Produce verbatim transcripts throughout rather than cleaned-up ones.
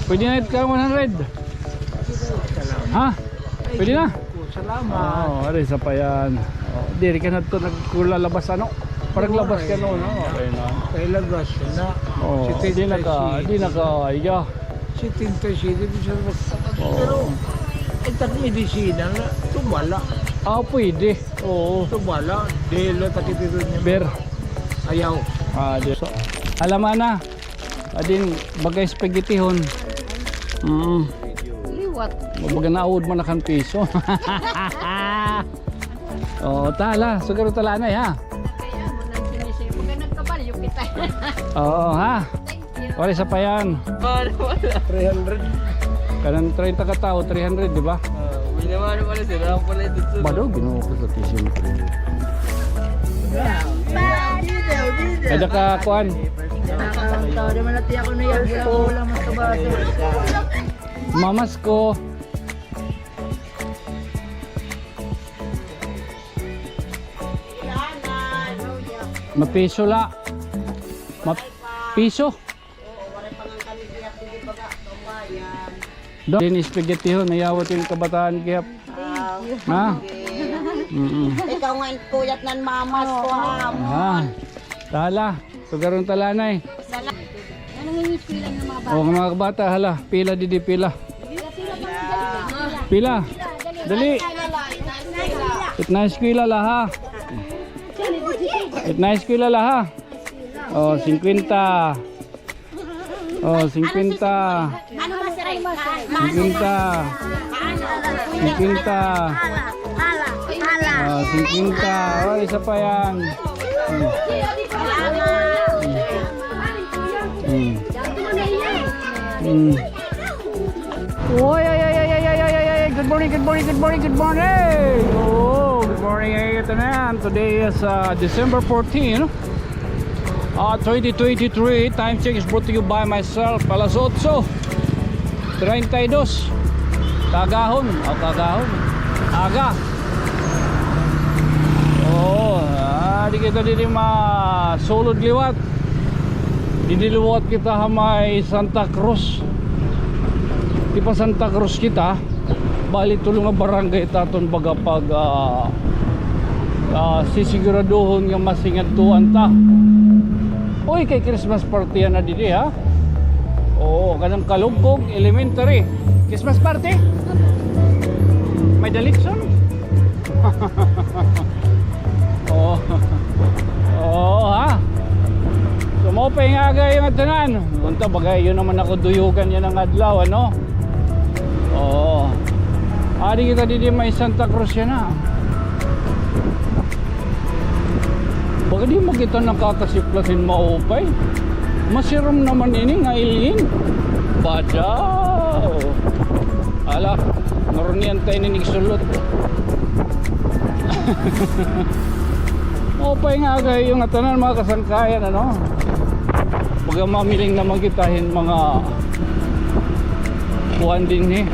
Pwede na it ka one hundred? Ha? Pwede na? Salamat. Oo, ari sa payan. Oh, diri ka na to nagkulalabas, ano? Parang labas ka noon, no? Okay na. Kay labas na. Oh, di na ka, di na ka, iya. Setenta y siete, di sa labas. Oo. Pero, ay, tag medisina na, tubala. Ah, pwede. Oo. Tubala, dela, takitiro niya. Ber. Ayaw. Ah, di. So, alam na. Adin, bagay spaghettihon. Mm. Liwat. Baga naawod man akan piso. Oo, tala. Sugaro tala, anay, ha? Kaya mo nang sinisip. Baga nagkabalyo kita. Oo, ha? Thank you. Wala sa payan. Wala, wala. Three hundred. Kanan treinta ka tawo, three hundred, di ba? Ah, uy, naman, wala, sira pala ito, sir. Bado, Ginoo ko sa tissue. Kada ka, kuan. Nakakatawa naman natin ako na yan. Wala, wala mas kabaso. Mamas ko. Mapiso la. Mapiso. Do, din spaghetti ho, nayawat yung kabataan kaya. Ha? Mm-mm. Ikaw nga, puyat nan mamas ko, ha? Ha? Tala, sugaron talanay. Nangingiskwela ng mga bata. O, mga bata, hala, pila didi, pila. Pila. Dali. It na eskwela la, ha? It na eskwela la, ha? O, singkwenta. O, singkwenta. Ano ba, sir? Singkwenta. Singkwenta. Hala, hala, hala. O, singkwenta. O, isa pa yan. Hmm. Hmm. Hmm. Oy, ay, ay, ay. Good morning, good morning, good morning, good morning. Oh, good morning. Ay, ito na yan. Today is, uh, December fourteen. Ah, twenty twenty-three, time check is brought to you by myself, alas otso treinta y dos. Kagahon, o kagahon. Aga. Oo, ah, di kita didi masulod liwat. Didi liwat kita ha may Santa Cruz. Di pa Santa Cruz kita. Bali, tulo nga barangay it aton baga pag, ah, ah, sisiguraduhon nga masingadtuan ta. Uy, kay Christmas party na didi, ha? Oo, kanang Kalugkog Elementary. Christmas party? May dalikson? Oo. Oo, ha? So, maupay nga aga ha iyo ngatanan. Unta, baga iyo naman ako duyugan yana nga adlaw, ano? Oo. Adi kita didi may Santa Cruz yana. Baga di man kita nakakasiplat hin maupay. Masirom naman ini nga ilin. Badaw. Hala, ngarunian ta ini nigsulot. Maupay nga aga ha iyo ngatanan, mga kasangkayan, ano? Baga mamiling naman kita hin mga kuan dinhi.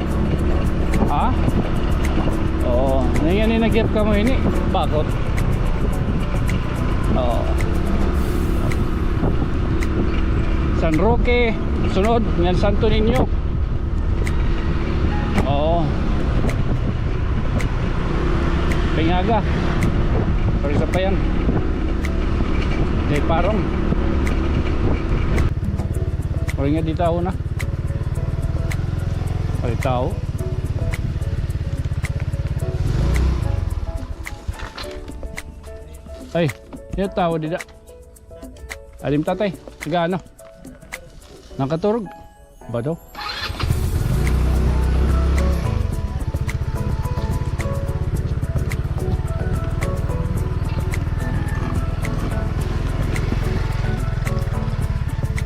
Ha? Oo. Nangyani nagyap kamo ini. Bakot. Oo. San Roque, sunod, ngan Santo Niño. Oo. Pingaga. Pero isa pa yan. May parong. Pero nga di tao na. Ay, tao. Ay, yung tao dida. Adim tatay, taga ano? Nakaturog. Ba daw?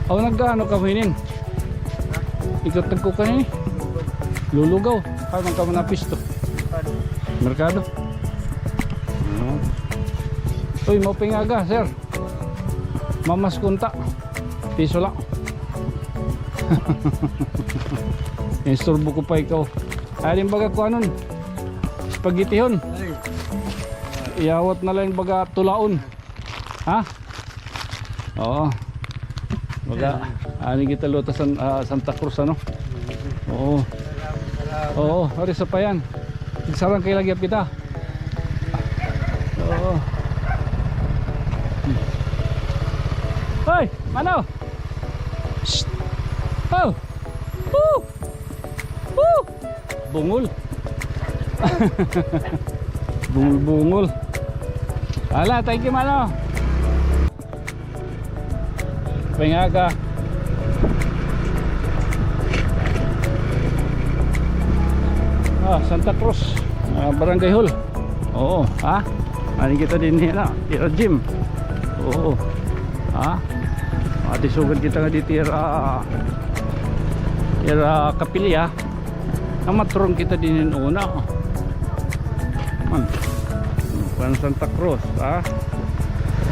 Aw, nag-ano ka hinin? Ikot nagkukan ini. Lulugaw. Ay, man ka mo napisto. Merkado. Ano? Uy, maupay nga aga, sir. Mamas kunta. Piso la. Istorbo ko pa ikaw. Ay, di baga kuanon. Spaghettihon. Ay. Iyawat na la baga tulaon. Ha? Oo. Baga, Ani kita luta San-, ah, Santa Cruz, ano? Oo. Oo, ari sa payan. Sarang kay lagi kita. Oo. Hoy, mano! Shh! Oh! Woo! Woo! Bungol. Bungol-bungol. Ala, thank you, mano. Pangaga. Ah, Santa Cruz, ah, Barangay Hall. Oo, ha? Ani kita dinhi, ano? Tira gym. Oo. Ha? Ati sugad kita nga di tira, tira kapilya. Namaturong kita dinhi una. Man. Pan Santa Cruz, ha?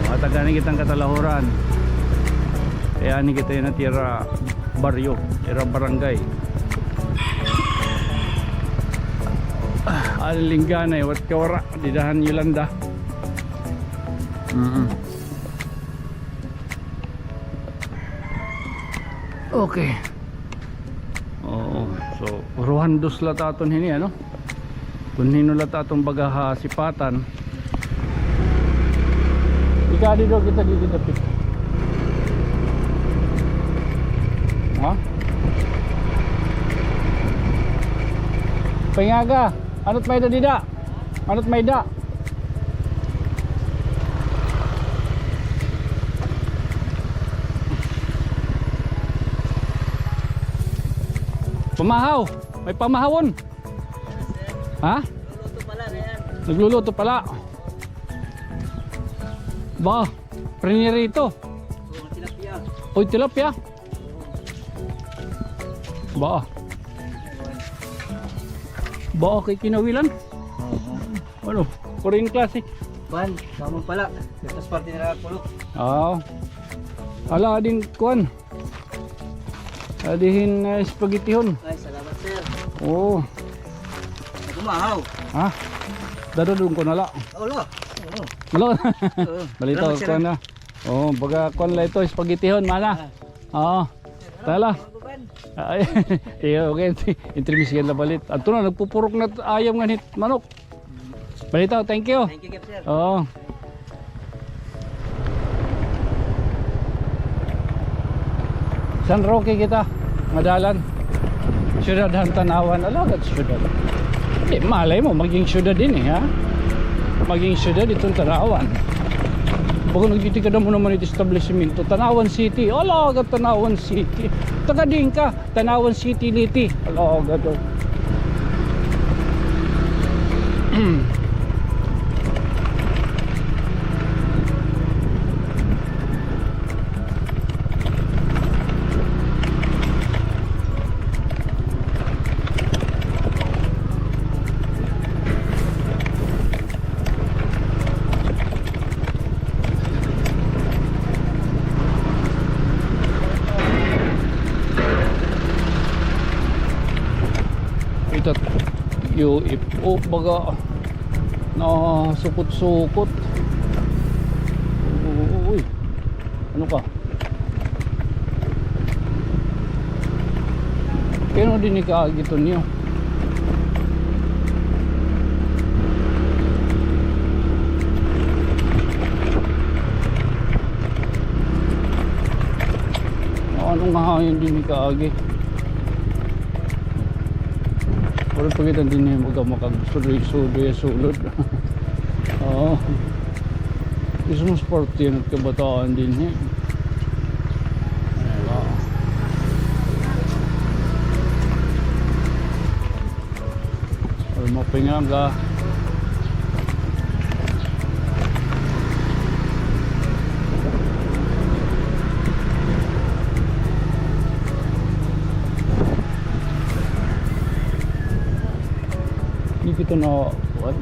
Matagan kita hin katalahuran. Kay ani kita natira baryo, tira barangay. Ah, Alingganay, wat kawara, dida han Yolanda. Mm. Okay. Oo. So, ruhandos la it aton hini, ano? Kun hin-o la it aton baga ha sipatan. Ika, adi daw kita didi dapit. Ha? Pangaga, ano it may-ada dida? Ano it may-ada? Pamahaw. May pamahawon. Ha? Nagluluto pala. Ba, prinirito. Uy, tilapia. Ba. Ba, kay kinawilan. Oo. Ano? Korean klase. Kuan, kamo pala. Ito sa parte nila kulok. Oo. Ala, adin kuan. Adihin, eh, spaghettihon. Ay, salamat, sir. Oo. Ako mahaw. Ha? Dadadon ko na la. Wala. Oo. Wala. Oo. Balita ko na. Oo, baga kuan la ito, spaghettihon, mana. Ah. Oo. Tala. Ay, iyo, okay. Intermission la balit. Adto na, nagpupurok na ayam ngan hit manok. Balita, thank you. Thank you, sir. Oo. San Roque kita, madalan. Syudad han Tanauan, alagad syudad. Di, malay mo, maging syudad ini, ha? Maging syudad iton Tanauan. Baga nagtitikada mo naman ito establishmento. Tanauan City, alagad Tanauan City. Taga diin ka? Tanauan City, Leyte. Ala, gado. Ito, U F O baga nasukot-sukot. Uy, ano ka? Kay ano dinhi kaagi iton niyo? Ano nga hayon dinhi kaagi? Puro pa kita dinhi, eh, baga makagsudoy-sudoy sulod. Oo. Mismos parte hin kabataan dinhi, eh. Wala. Ay, mapingaga. Diri kita na, kuan.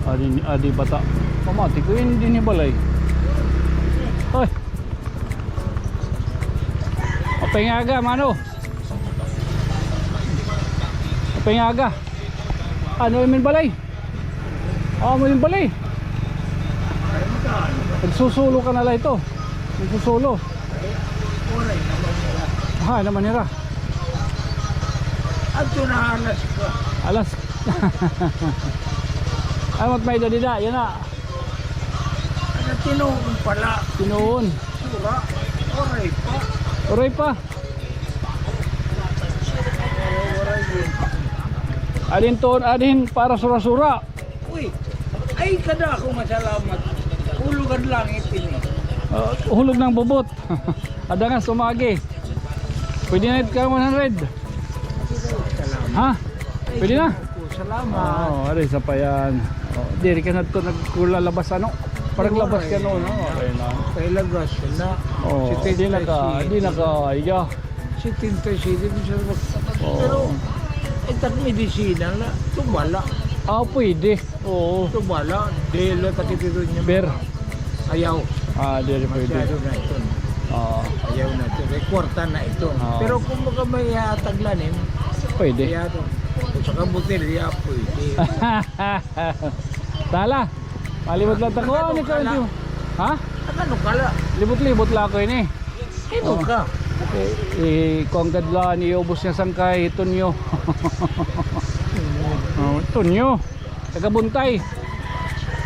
Adi, adi bata. Pamati ko, indi ni balay. Hoy! Mapingaga, mano. Mapingaga. Ano, imo balay? O, amo imo balay. Nagsusulo ka na la ito. Nagsusulo. Waray naman nira. Ha, naman nira. Adto na alas ka. Alas. Ay, mat may dadi da, yana. Ano, tinuon pala. Tinuon. Sura. Waray pa. Waray pa. Adin tuon, adin para sura-sura. Uy, ay, kadako nga salamat. Hulog an langit ini. Ah, hulog ng bubot. Ada nga sumagi. Pwede na it ka one hundred. Salamat. Ha? Pwede na? Salamat. Oo, ari sa pa yan. Oh, diri ka na to nagkulalabas, ano? Parang labas ka noon, no? Okay na. Kay labas na. Oh, di na ka, di na ka, iya. Setenta y siete, di siya mag-, Oo. Pero, eh, tag medisina na, tubala. Ah, pwede. Oo. Tubala, dela, takit ito niya. Ber. Ayaw. Ah, diri pwede. Masyado na ito. Oo. Ayaw na ito. Kay kwarta na ito. Oo. Pero kung baga may, ah, taglanin, pwede. Kaya ito. Kung sa kabutilya, pwede. Tala. Palibot lang ta ko. Ano ka lang? Ha? Ano ka lang? Libot-libot lang ako ini. Sino ka? Eh, eh, kuan gad la, niubos niya sangkay, Tonyo. Oh, Tonyo. Taga Buntay.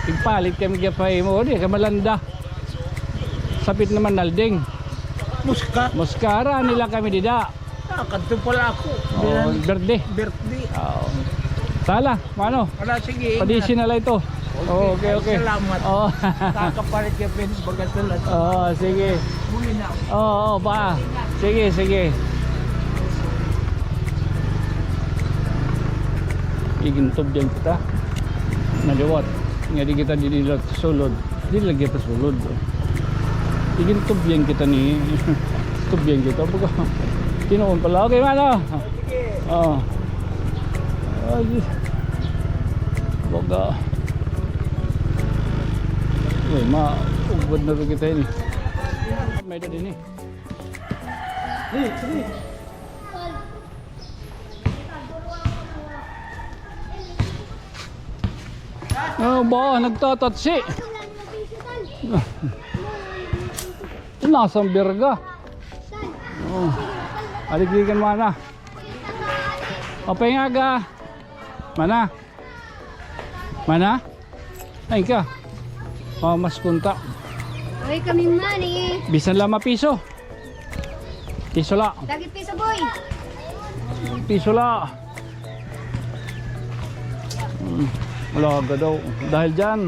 Tigpalit kami kaya pa imo, di ka malanda. Sapit naman, Nalding. Muska. Muska, ara nila kami dida. Ah, kadto pala ako. Oh, birthday. Birthday. Oo. Tala, mano? Wala, sige, ingat. Padisi na la ito. Okay, okay, okay. Salamat. Oo. Kakapalit ka, Pin, baga talaga. Oo, sige. Muli na. Oo, oo, pa. Sige, sige. Igintubyan kita. Maliwat. Nga di kita dili sulod. Dili lagi pasulod. Igintubyan kita ni, tubyan kita. Baga, tinuon pala. Okay, mano. Oo. Ay, baga. Uy, maugwad na rin kita ini. May dadi ni. Oh, ba, nagtatatsi. Nasang birga. Oh. Aligigan mo na. Apay nga ga. Mana? Mana? Ay ka. Oh, mas kunta. Ay, kami man eh. Bisan la mapiso. Piso la. Dagit piso, boy. Piso la. Hmm. Wala ka daw. Dahil dyan,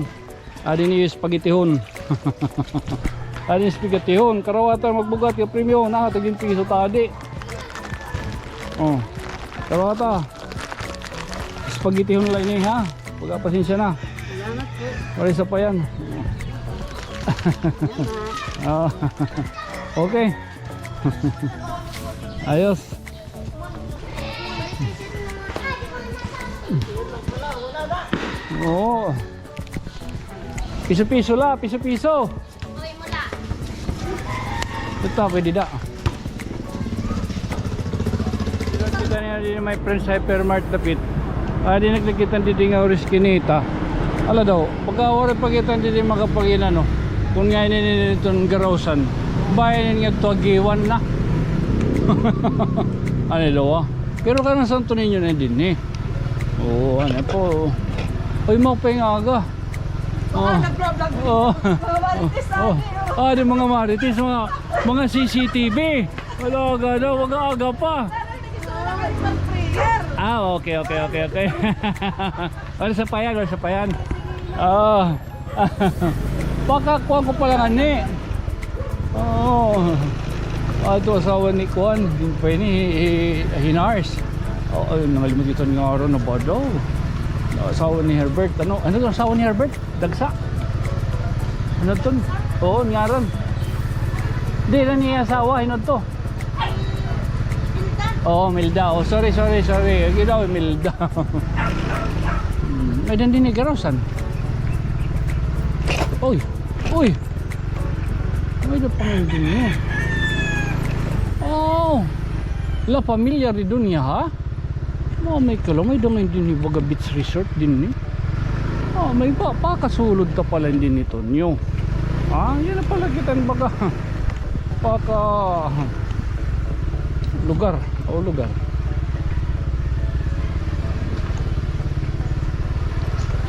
adi niyo spaghettihon. Adi spaghettihon. Karawata magbugat ka premyo. Na, tagin piso tadi. Oh. Karawata. Spaghettihon la ini, ha? Pagkapasensya na. Salamat po. Wala sa pa yan. Salamat. Oh. Okay. Ayos. Oo. Piso-piso la, piso-piso. Ito, pwede da. Kita niya din may Prince Hypermart dapit. Ah, di nagkita didi nga oras kinita. Ala daw, pagka wala pa kita didi makapaginano. Kung nga ini nito garawsan. Bayan nga to agiwan na. Ano daw, ah? Pero kanang Santo Niño na din eh. Oo, ano po. Oy, mapay nga aga. Baka nagbablog. Oh. Mga marites, oh. Ah, di mga marites, mga, mga C C T V. Wala ka na, mag-aaga pa. Sana nag-isura ka ng prayer. Ah, okay, okay, okay, okay. Wala sa payan, wala sa payan. Ah. Pakakuan ko pala nga ni. Oo. Ato asawa ni kuan, din pa ini, hi-, hi-, Hinars. Oh, ay, nangalimot kita nga araw na ba daw? Asawa ni Herbert. Ano, ano to asawa ni Herbert? Dagsa? Ano to? Oo, ngaran. Di na niya asawa, hino to? Oo, Milda. Oh, sorry, sorry, sorry. Ang ginawa, Milda. Hmm, may dandi ni Garosan. Uy, uy. May da pa nga din niya. Oh, La Familia Redonia, ha? Mga may kalo, may da nga dinhi baga beach resort dinhi. Ah, may pa, pakasulod ka pala dinhi, Tonyo. Ah, yana pala kita hin baga. Paka lugar. O, lugar.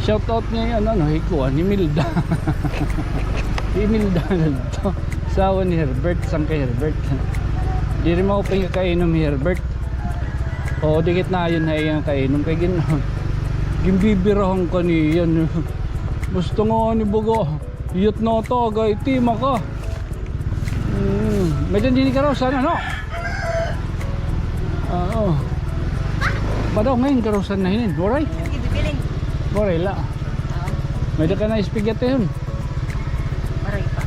Shout out niya yana, ano, hi kuan, hi Milda. Hi Milda na to. Asawa ni Herbert, sangkay Herbert. Diri maupay nga kainom hi Herbert. O, dikit na ayon ha iya nga kainom. Kay gin-, ginbibirahan ka niya. Basta nga ni baga. Iyot na ito, aga, itima ka. Hmm, may-ada dinhi karawsan, ano? Oo. Badaw ngay-an karawsan na hinin, waray? Hindi, biling. Waray la. May-ada ka na spaghetti hon. Waray pa.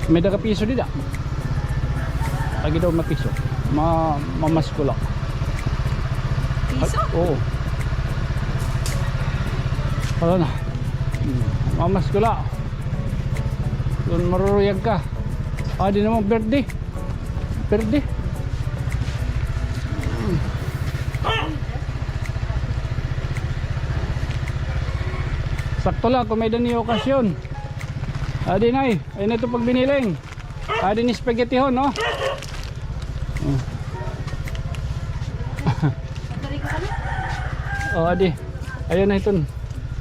May-ada ka piso dida. Lagi daw mapiso. Ma-, mamasko la. Piso? Oo. Ano na? Hmm. Mamasko la. Kon maruruyag ka. Ah, di naman birthday. Birthday. Hmm. Sakto la kon may-ada niyo okasyon. Ah, di, Nay. Ay na ito pagbiniling. Adi ni spaghetti hon, no? Oh. Oh, adi. Ayan na iton.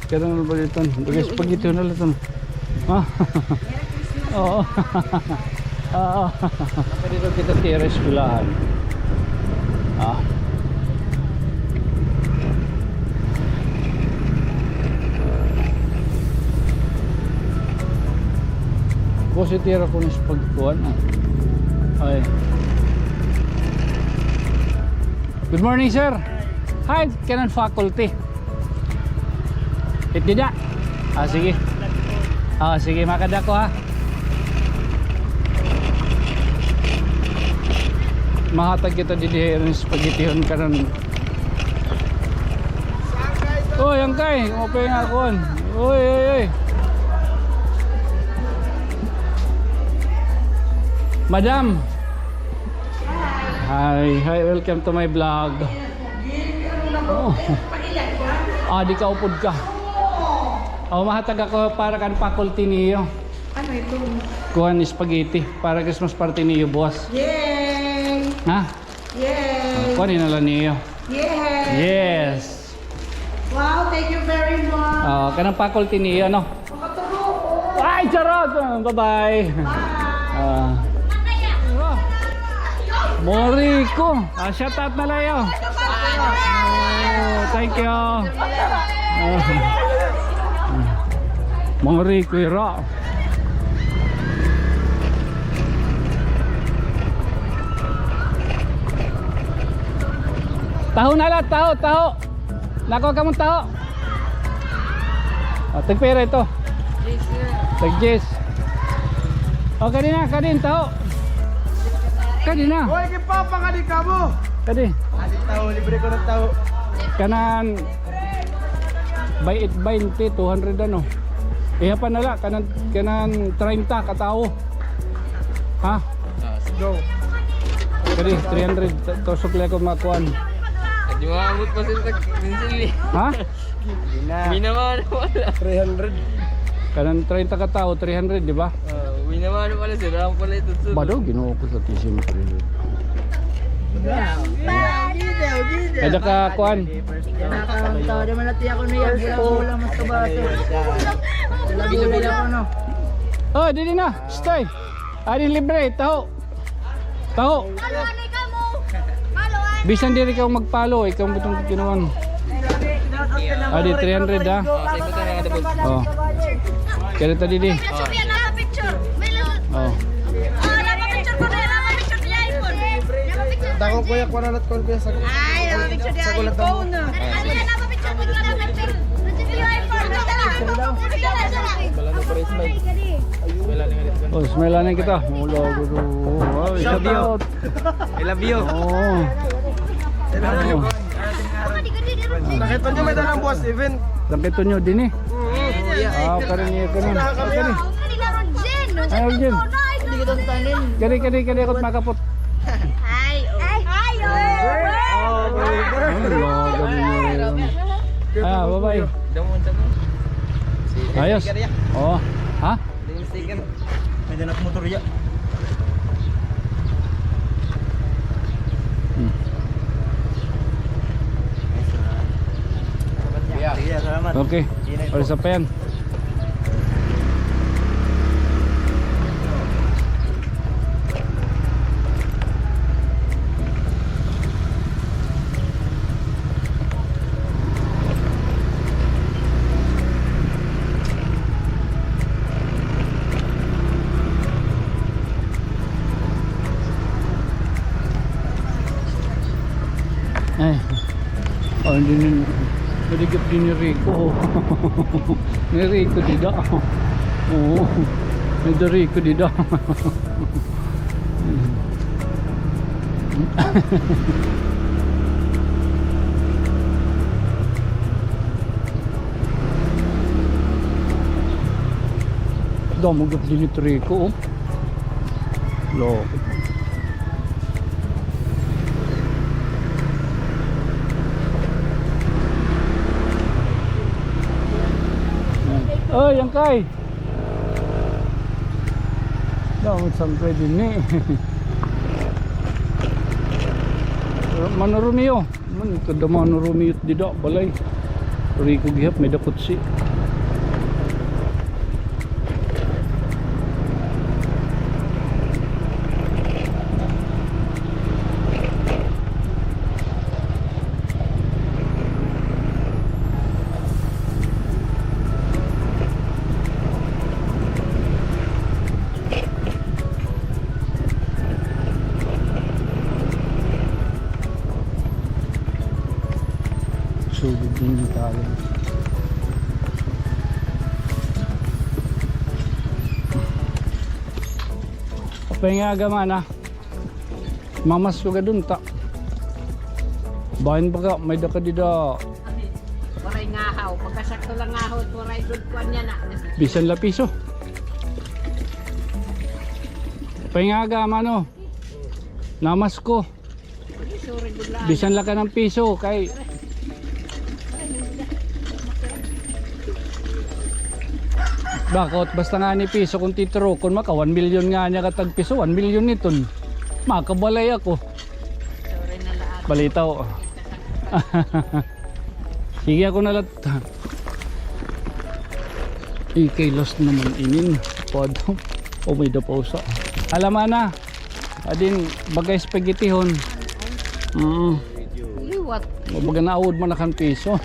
Kaya na ba iton? Lagi spaghetti hon na la iton. Ha? Oo. Oo. Dito kita tira eskwelahan. Ah. Boss, itira ko na sa pagkuhan, ah. Ay. Good morning, sir. Hi, kanan faculty. It dida. Ah, sige. Ah, sige, makada ko, ha. Mahatag kita didi, spaghetti hon kanan. Oy, angkay, okay nga kuan. Oy, oy, oy. Madam. Hi, hi, welcome to my vlog. Oh. Ah, di ka upod ka. Oh, mahatag ako para kan faculty niyo. Ano ito? Kuan, spaghetti para Christmas party niyo buwas. Yay! Ha? Yay! Kuan, inala niyo. Yay! Yes. Wow, thank you very much. Ah, kanang faculty niyo, no? Makaturo ko. Ay, charot! Ah, bye-bye. Bye. Ah. Moriko. Ah, shout out na layo. Oh, thank you. Ah. Moriko ira. Taho na la, taho, taho. Nakuha ka mong taho. O, tagpira ito? Tag-diyes. O, kadi na, kadi na, taho. Kadi na. Oy, kay Papa, kadi kamo. Kadi. Kadi taho, libre ko na taho. Kanan, bay-, baynte, two hundred ano. Iha pa na la, kanan, kanan treinta ka tawo. Ha? Go. Kadi, three hundred. Ta-, tusok la ako makuan. Di maabot pa sila tag-, minsan, eh. Ha? Minamano pala. Three hundred. Kanan treinta ka tawo, three hundred, di ba? Ah, minamano pala, sira pala ito, sir. Bado, Ginoo ko sa tisim. Kada ka kuan. Nakakatawa naman natin ako na yan. Bulang-bulang mas kabato. Bulang-bulang ako, no? Oh, dili na. Stay. Adi libre, taho. Taho. Bisan diri ka magpalo, ikaw mo itong kinuan. Adi, three hundred, ha? Oh. Kaya ta didi. Oh. Dako, kuya, kuha na natin, kuya, sa, ay, sa gulat mo. Oh, smile na kita. Wala ko. Shout out. I love you. Oo. I love you. Nakita niyo, may dalang buwas event. Nakita niyo din eh. Ah, karon niyo, karon. Ay, Jen. Kadi, kadi, kadi, ako makapot. Hi, oh. Hi, oh. Ah, bye-bye. Ayos. Oh. Ha? May danak motor ya. Hmm. Sige, salamat. Okay. Sige na ito. Oras pa yan. Ay. Oh, hindi, hindi. Maligap din ni Rico. Ni Rico dida. Oo. Ni Rico dida. Damo gud dini triko, oh. Lo. Oy, Angkay. Damo sangkay dinhi. Mano Romeo. Man, kada Mano Romeo dida balay. Riko gihap, may dakot si. Sulod din tayo. Pahinga ka man, ah. Mamas ko ka dun, ta. Bahin pa ka, may daka dida. Waray ngahaw. Pagkasakto lang ngahaw, waray gud kuan niya na. Bisan la piso. Pahinga ka, mano. Namas ko. Bisan la ka ng piso, kay bakot, basta nga ni piso, kung titurokon, maka one million nga niya katag piso, one million niton. Makabalay ako. Balitaw. Sige, ako na lat. Ikay lost naman inin. Pado. O, may dapaw sa. Alam na. Adin, bagay spaghettihon. Mm. Liwat. Baga naawod man akan piso.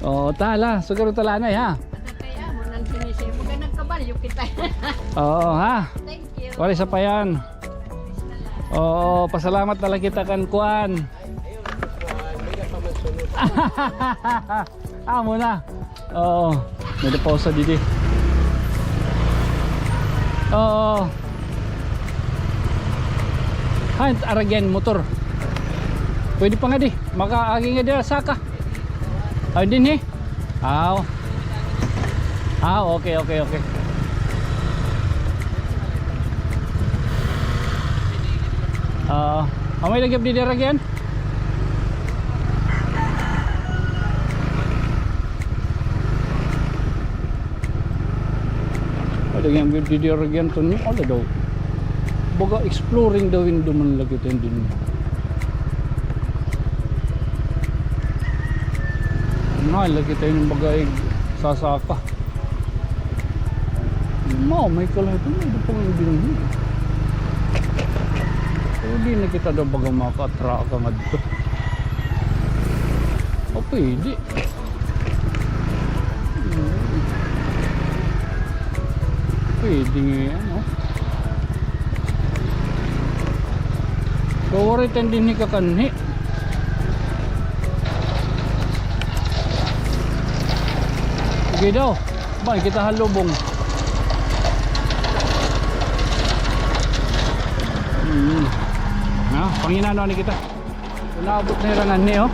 Oo, tala. Siguro tala na, ha? Kaya mo nang sinisi. Baga nagkabalyo kita. Oo, ha? Thank you. Wala sa payan. Oo, pasalamat na lang kita kan kuan. Amo na. Oo. May dapaw sa didi. Oo. Hay, aragyan, motor. Pwede pa nga di. Makaagi nga di, saka. Ay, dinhi. Aw. Ah, okay, okay, okay. Ah, amay lagi abdi dira gyan. Ada yang abdi dira gyan tun, ada daw. Baga exploring daw in duman lagi tayo din. Nga, lagi tayo ng bagay sasaka. Mao, may kalay ito, may ito pang binhi. Pero di na kita daw baga makatraka ngadto. O, pwede. Pwede nga yan, oh. Kawaray tan dinhi kakanhi. Sige daw. Bay, kita ha lubong. Hmm. Na, panginano ni kita. Naabot na hira nganhi, oh.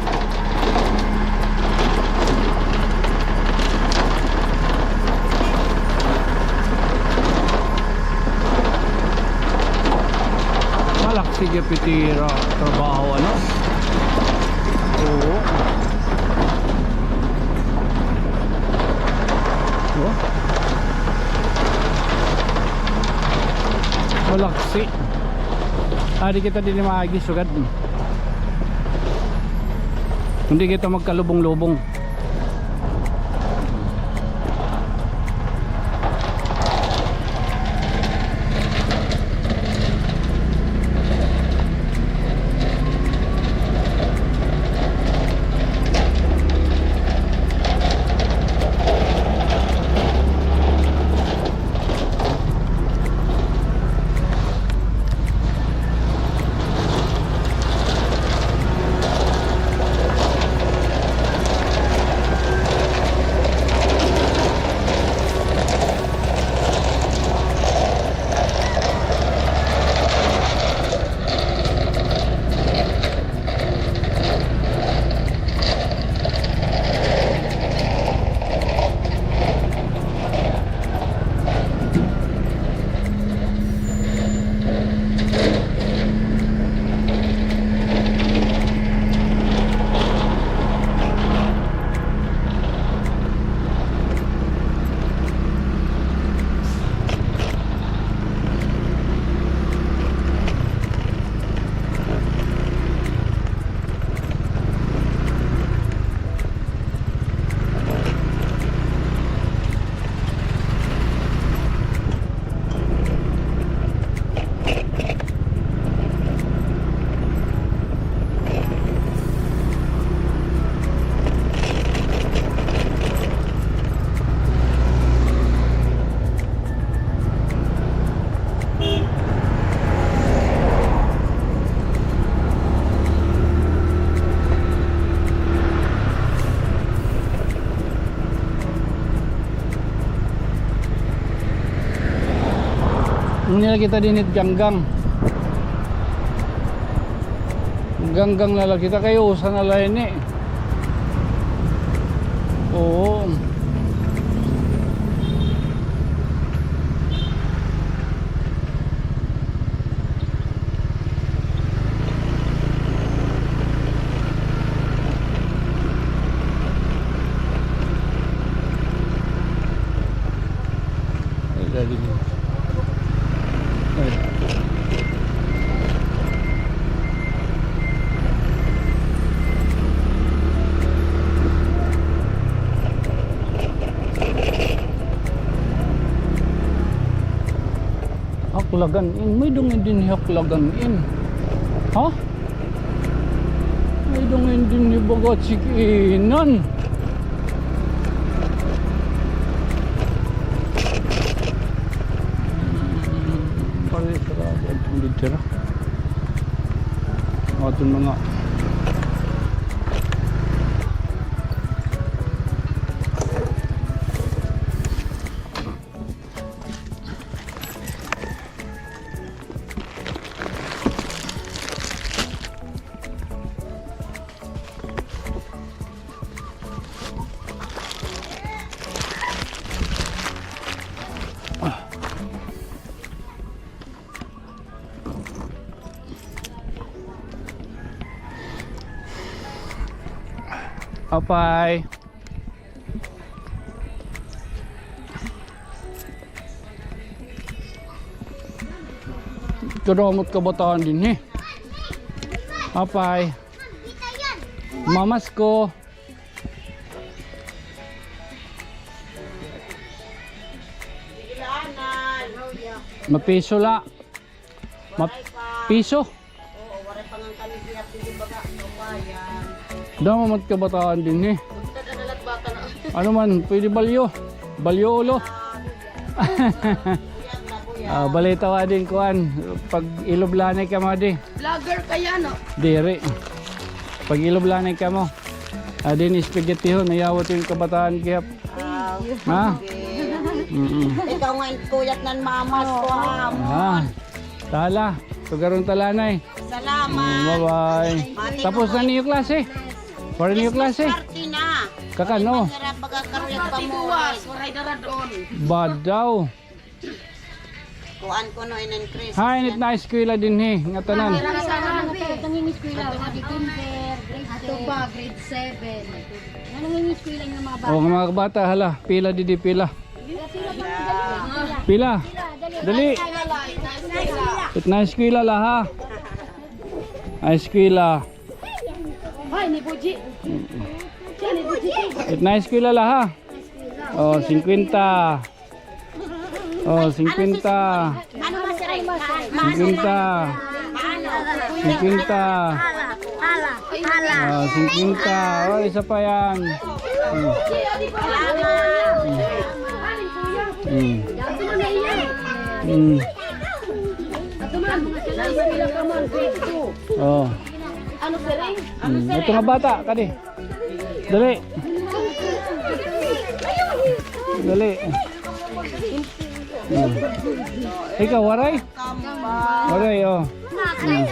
Malaksi gihap it ira trabaho, ano? Oo. Oh. Malaksi. Adi kita dinhi maagi sugad. Kundi kita magkalubong-lubong. Nila kita dinhi ganggang. Ganggang na la kita kay usa na la ini. Oo. Ay, lalim. Ay. Haklagan-in. May dungin dinhi Haklagan-in. Ha? May dungin dinhi baga sikinan. Pare, sarado. Adto didto hira. Adto na nga. Apay. Kadamo it kabataan dinhi. Apay. Mamasko. Mapiso la. Mapiso. Oo, waray pa ngan kami siya, pwede baga, kabayan. Damo man kabataan dinhi. Ano man, pwede balyo. Balyo ulo. Ah, balitaw adin kuan. Pag-ilublanay kamo adi. Vlogger kaya, no? Diri. Pag-ilublanay kamo. Adin spaghettihon, nayawat yung kabataan kaya. Ah, ha? Okay. Mm-mm. Ikaw nga in puyat nan mamas ko, ha? Ah. Tala. Tugaron ta la anay. Salamat. Mm, bye-bye. Tapos na niyo klase? Para niyo klase? Christmas party na. Kakan-o? Hirap baga karuyag pa mo. Waray dara doon. Bad daw. Kuan ko no, in-increase. Ha, init na eskwela dinhi, ngatanan. Nangingiskwela, mga December, grade seven. Nangingiskwela nga mga bata. O, mga bata, hala, pila didi, pila. Pila? Dali. Dali. It na eskwela la, ha? Ay, eskwela. Ay, ni Buji. Siya ni Buji. It na eskwela la, ha? Oh, singkwenta. Oh, singkwenta. Singkwenta. Singkwenta. Ah, singkwenta. Oh, isa pa yan. Hmm. Hmm. Hmm. Oh. Hmm. Ito nga bata, kadi. Dali. Dali. Hmm. Ikaw, waray? Waray, oh. Hmm.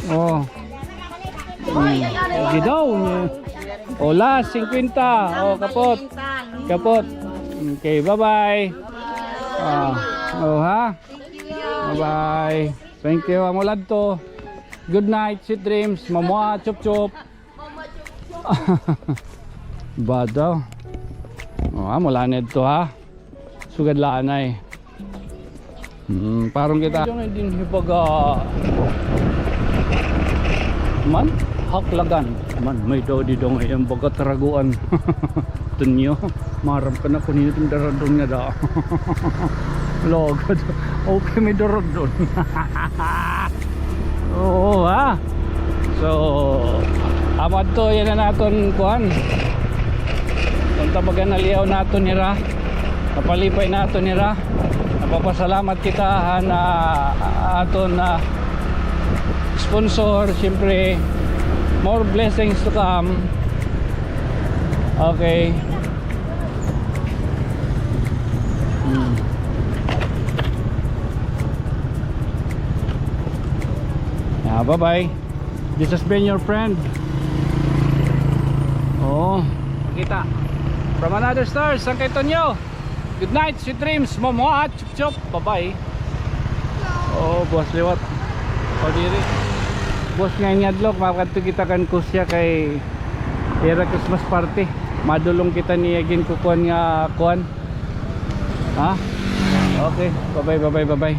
Oh. Hmm. Sige daw niya. Oh, last, singkwenta. Oh, kapot. Kapot. Okay, bye-bye. Ah, oh, ha? Bye-bye. Thank you, amo la adto. Good night, sweet dreams. Mamwa, chup chup. Badaw. Oh, amo la adto, ha. Sugad la anay. Hmm, parang kita. Yung dinhi baga man, haklagan. Man, may-ada didi nga iyang baga taraguan. Tunyo, maaram ka na kun hin-o it im daradon ngada. Lugod. Okay, may daradon. Oo, ha? So, amo adto, yana an aton kuan. Kon tabagan, naliyaw naton hira. Napalipay naton hira. Nagpapasalamat kita han, ah, aton, ah, sponsor, siyempre, more blessings to come. Okay. Hmm. Ah, bye-bye. This has been your friend. Oh, kita. From another stars, Sangkay Tonyo. Good night, sweet dreams, Momoa, chup chup, bye-bye. Oh, buwas liwat. O, diri. Buwas nga ini adlaw, makadto kita kan Kusya kay ira Christmas party. Madulong kita niya ginkukuan nga kuan. Ha? Okay, bye-bye, bye-bye, bye-bye.